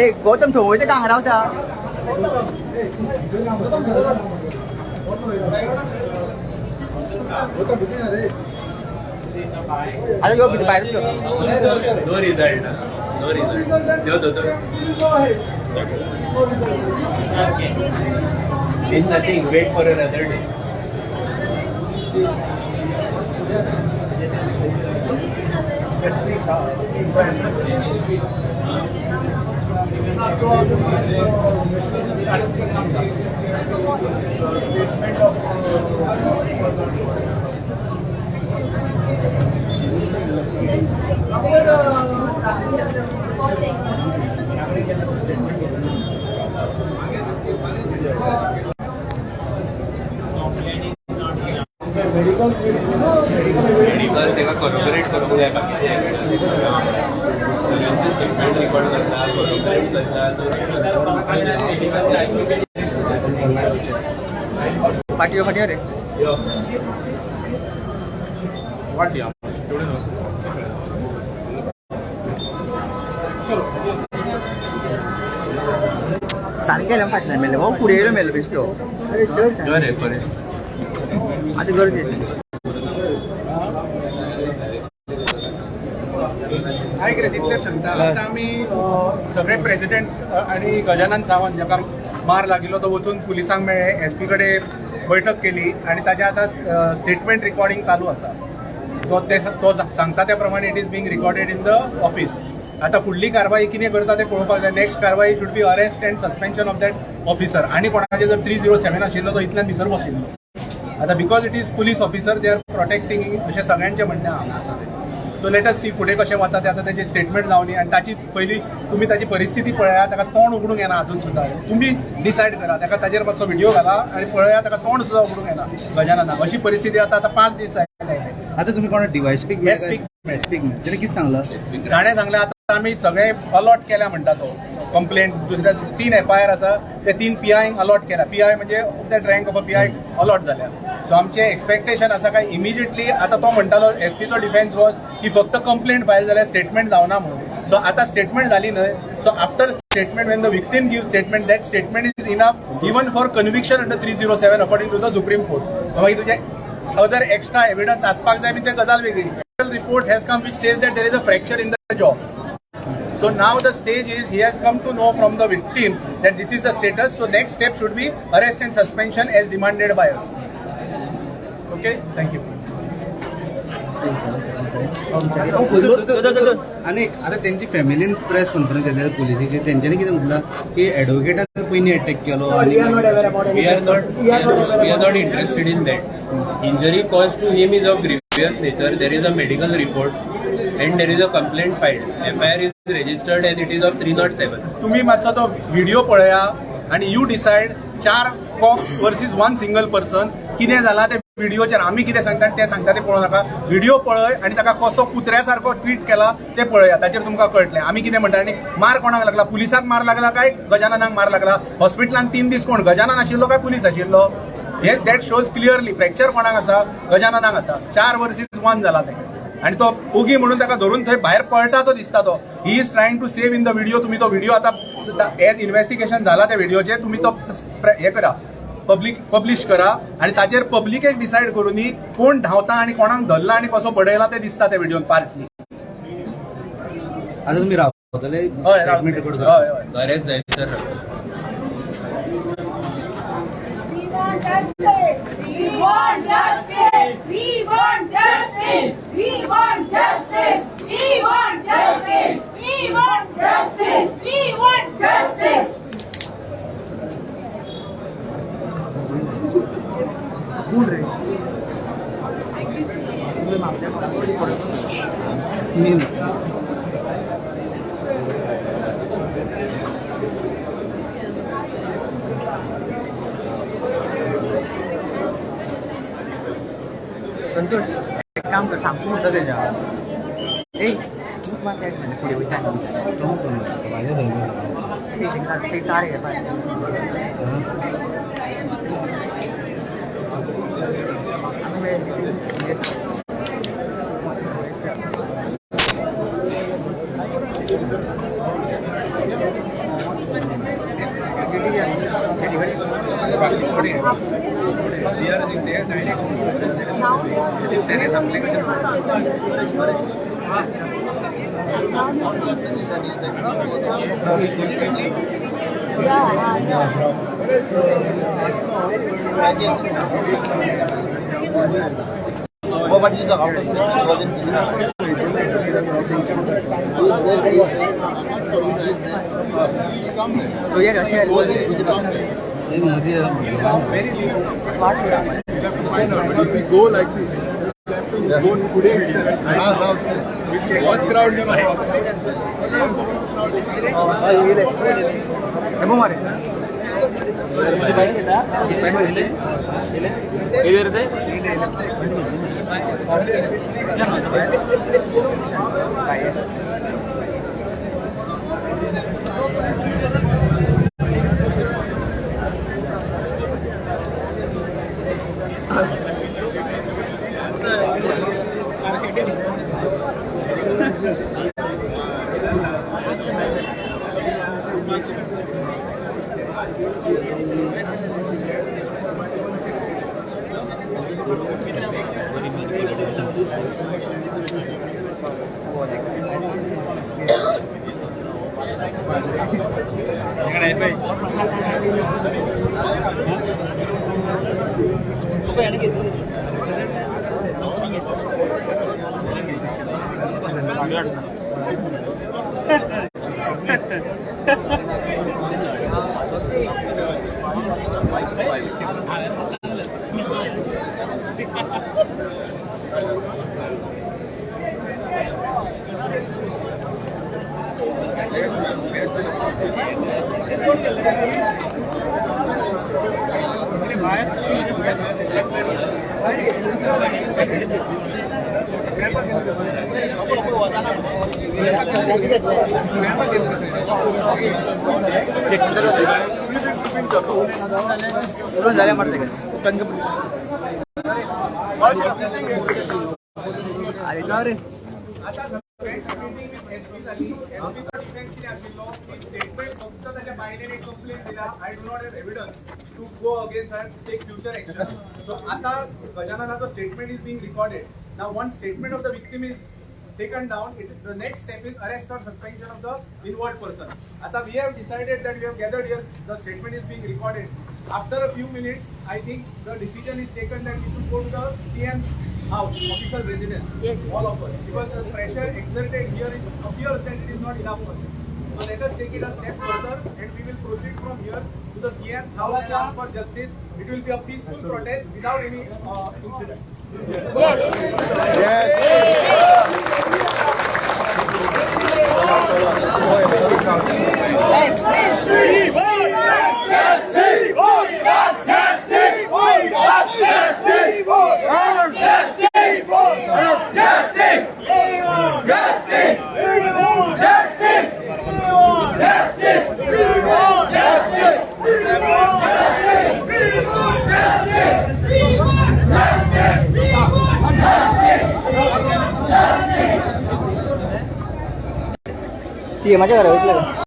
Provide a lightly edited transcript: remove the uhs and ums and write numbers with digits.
ए गौतम थंय वयता काय हांगा रावता? आता यो भितर भायर यो. No result. No result. यो दोतोर. It's nothing. Wait for another day. Medical तेका कॉरोबरेट करूंक जाय बाकीचे सगळ्यांचे स्टेटमेंट रिकॉर्ड करता, कॉरोबरेट करता. फाटी यो, फाटी यो रे. यो. वाट या तेवढे न्हू. सारकें येयलें फाटल्यान मेल्लें हो, फुडें येयलो मेल्लो बेश्टो. यो रे बरें. आतां गरजे. आयक रे, तितलेंच सांगता. आतां आमी सगळे प्रेसिडेंट आनी गजानन सावंत जाका मार लागिल्लो तो वचून पुलिसांक मेळ्ळे, एसपी कडेन बैठक केली आनी ताजें आतां स्टेटमेंट रिकॉर्डिंग चालू आसा. सो ते तो सांगता त्या प्रमाणे it is being recorded in the office. आतां फुडली कारवाई कितें करता तें पळोवपाक जाय. नेक्स्ट कारवाई should be arrest and suspension of that officer. आनी कोणाचेर जर 307 आशिल्लो तो इतल्यान भितर बशिल्लो. आतां because it is police officer, they are protecting अशें सगळ्यांचें म्हणणें आहा. सो let us सी फुडें कशें वता तें. आतां तेजें स्टेटमेंट जावनी आनी ताची पयलीं तुमी ताची परिस्थिती पळया. ताका तोंड उगडूंक येना अजून सुद्दां. तुमी डिसायड करा. ताका ताजेर मातसो व्हिडिओ घाला आनी पळया, ताका तोंड सुद्दां उगडूंक येना गजाननाक. अशी परिस्थिती आतां. आतां 5 दीस जाले. आता तुम्ही कोणा डीवायएसपी? SP. एसपीक त्याने किती सांगला? ताणें सांगलें, आतां आमी सगळे अलॉट केल्या म्हणटा तो कंप्लेंट. दुसऱ्या तीन एफआयआर आसा, ते तीन पीआयंक अलॉट केल्या. पीआय म्हणजे that rank of a PI allot जाल्या. सो आमचें एक्सपेक्टेशन आसा काय इमिजिएटली आतां तो म्हणटालो, एसपीचो डिफेन्स वॉज की फक्त कंप्लेंट फायल जाल्यार स्टेटमेंट जावना म्हणून. सो आतां स्टेटमेंट जाली न्हय? So after statement, when the victim give statement, that statement is enough even for conviction under 307 according to the Supreme Court. मागीर तुजें अदर एक्स्ट्रा एविडन्स आसपाक जाय बी ते गजाल वेगळी. Report has come which says that there is a fracture in the jaw. So now the stage is he has come to know from the victim that this is the status. So next step should be arrest and suspension as demanded by us. Okay, thank you. आणि आता त्यांची फॅमिलीन press conference घेतली पोलिसीची, तेंच्यांनी कितें म्हटलं की एडवोकेटान पयलीं attack केलो आणि We are not interested in that. Injury caused to him is of grievous nature. There is a medical report and there is a complaint filed. FIR is registered and it is of 307. तुम्ही मातसो तो video पळया आणि you decide, चार cops versus one single person, कितें जाला ते व्हिडिओचेर. आमी कितें सांगता आनी ते सांगता ते पळोवं नाका. व्हिडिओ पळय आनी ताका कसो कुत्र्या सारको ट्रीट केला ते पळया. ताचेर तुमकां कळटलें आमी कितें म्हणटा. आनी मार कोणाक लागला? पुलिसाक मार लागला काय गजाननाक मार लागला? हॉस्पिटलान 3 दीस कोण गजानन आशिल्लो काय पुलीस आशिल्लो? हे that shows clearly fracture कोणाक आसा? गजाननाक आसा. चार वर्सीस वन जाला तें. आणि तो ओगी म्हणून ताका धरून थंय भायर पळटा तो दिसता तो. He is trying to save in the video. तुम्ही तो व्हिडिओ आता एज इन्व्हेस्टिगेशन झाला त्या व्हिडिओचेर तुम्ही तो हे करा, पब्लिक पब्लिश करा आणि ताचेर पब्लिकेक डिसायड करूनी कोण धांवता आणि कोणाक धरला आणि कसो बडयला ते दिसता त्या व्हिडिओन पार्टली. आता तुम्ही रावतले? हय. Statement record? हय हय अरेस्ट जायसर. We want justice. We want justice. We want justice. We want justice. We want justice. We want justice. We want justice. कोण रे? मी. संतोष, एक काम कर, सांगतो म्हणटा तेज्या. ए तूं मार, काय म्हणजे फुडें वयता ते कार घे. आमी. Now they are saying that Yeah. But he's out of He was in prison. He is there. He is there. So yeah, Russia He was in Gujarat. Now, now, sir. मारे. झाल्या मारते का? अरे ना रे. आता सगळ्यांची मिटींग विथ एसपी जाली. एसपीचो डिफेन्स कितें आशिल्लो की स्टेटमेंट फक्त ताच्या बायलेन एक कंप्लेन दिला. I do not have evidence to go against her, take future action. So आतां गजाननाचो statement is being recorded. Now one statement of the victim is taken down, the next step is arrest or suspension of the involved person. आता we have decided that we have gathered here, the statement is being recorded. After a few minutes, I think the decision is taken that we should go to the CM's house, official residence. Yes. All of us. Because the pressure exerted here, it appears that it is not enough for them. So let us take it a step further and we will proceed from here to the CM's house to ask for justice. It will be a peaceful protest without any incident. Yes. सी माझ्या घरा वयतले का?